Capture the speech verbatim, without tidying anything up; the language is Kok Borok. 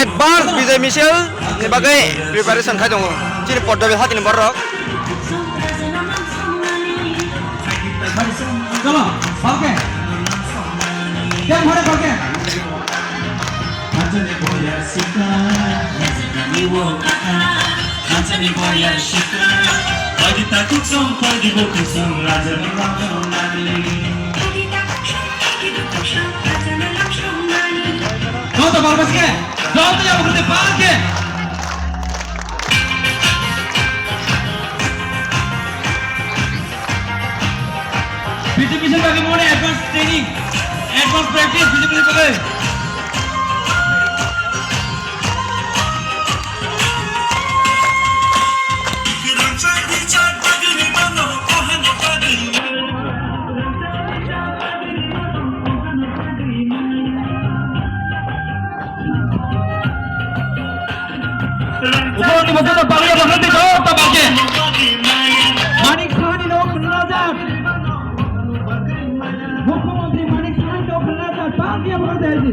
Advance Bijay Misil ni bagwi preparation khai tongo chini Poddobi hatini borok. Chalo, balke. Dem hore balke. Joto balke. Joto ya balke. Bijay Misil bagwi mone advance training, advance practice Bijay Misil bagwi. Uporni bosongo pariya bakhante joto balke. Manik Sahani no khulna jak. Mukhyamantri Manik Sahani no khulna jak. Pariya bakhante aji.